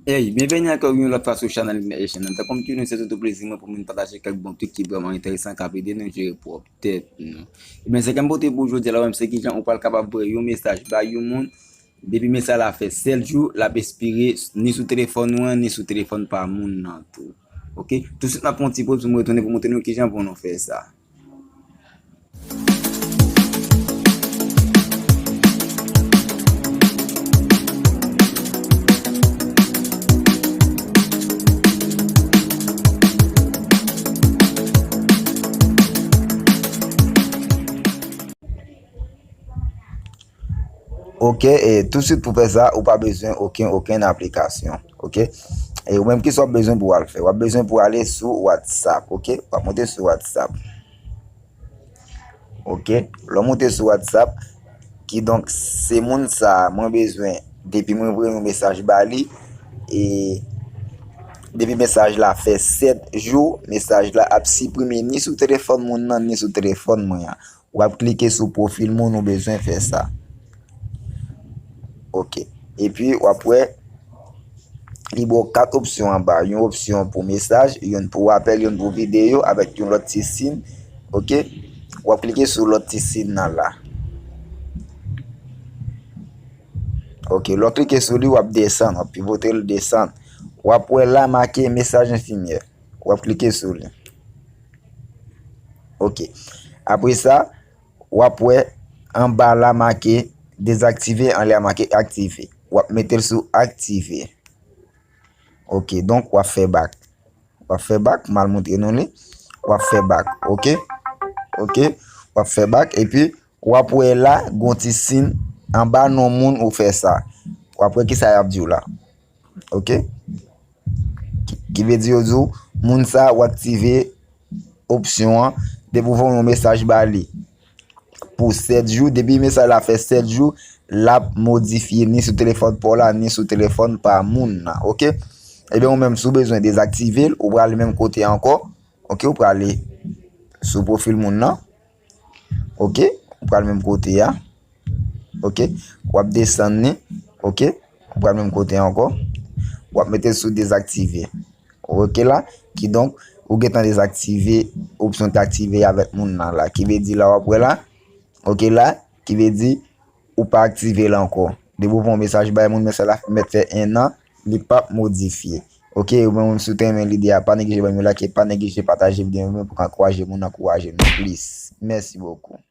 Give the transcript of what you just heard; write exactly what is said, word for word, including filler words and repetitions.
Hey, byenveni ankò yon lòt fwa sou chanèl Ignite Haitian. Tankou m toujou di nou, se toujou plezi mwen pou mwen pataje kèk bon trik ki vrèman enteresan k ap ede nou jere pwòp tèt nou. Ebyen, sa ke m pote pou jodi a la, menm se kijan ou pral kapab voye yon mesaj bay yon moun, depi mesaj la fè sèt jou, l ap espire ni sou telefòn ou an, ni sou telefòn pa moun nan tou. Oke? Tousuit m ap fè yon ti poz pou m retounen pou montre nou kijan pou nou fè sa. Oke, e tousuit pou fè sa, ou pa bezwen okenn, okenn aplikasyon, oke? E ou menm, kisa w ap bezwen pou w al fè? W ap bezwen pou w ale sou WhatsApp, oke? W ap monte sou WhatsApp. Oke, lè w monte sou WhatsApp, kidonk, se moun sa a, mwen bezwen, depi mwen voye yon mesaj ba li, e depi mesaj la fè sèt jou, mesaj la ap siprime ni sou telefòn moun nan, ni sou telefòn mwen an. W ap klike sou pwofil moun ou bezwen fè sa. Oke. Epi, w ap wè, li ba w kat opsyon anba. Yon opsyon pou mesaj, youn pou apèl, youn pou videyo, avèk yon lòt ti siy. Oke. W ap klike sou lòt ti siy nan la. Oke. Lè w klike sou li, w ap desann, w ap pivote l desann. W ap wè la make mesaj enfimyè. W ap klike sou li. Oke. Apre sa, w ap wè anba la make dezaktive, anlè a make aktive. W ap mete l sou aktive. Oke, donk w ap fè bak. W ap fè bak, m al montre nou li. W ap fè bak, oke? Oke, w ap fè bak, epi w ap wè la, gon ti siy anba non moun ou fè sa. W ap wè kisa y ap di w la. Oke? Ki, ki vle di yo di w, moun sa a ou aktive opsyon an, depi w voye yon mesaj ba li pou sèt jou, depi mesaj la fè sèt jou, l ap modifye ni sou telefòn pa w la, ni sou telefòn pa moun nan, oke? Ebyen, ou menm, si w bezwen dezaktive l, ou prale menm kote a ankò, oke? Ou prale sou pwofil moun nan, oke? Ou prale menm kote a, oke? W ap desann li, oke? Ou pral menm kote a ankò. W ap mete l sou dezaktive. Oke la. Kidonk, ou gentan dezaktive opsyon te aktive avèk moun nan la. Ki vle di la, w ap wè la. Oke la. Ki vle di, ou pa aktive l ankò. Depi w voye yon mesaj bay moun, mesaj la mèt fè en an, li p ap modifye. Oke, ou menm si w te renmen lide a, pa neglije ban m yon like, pa neglije pataje videyo pou ankouraje moun, ankouraje nou plis. Mèsi bokou.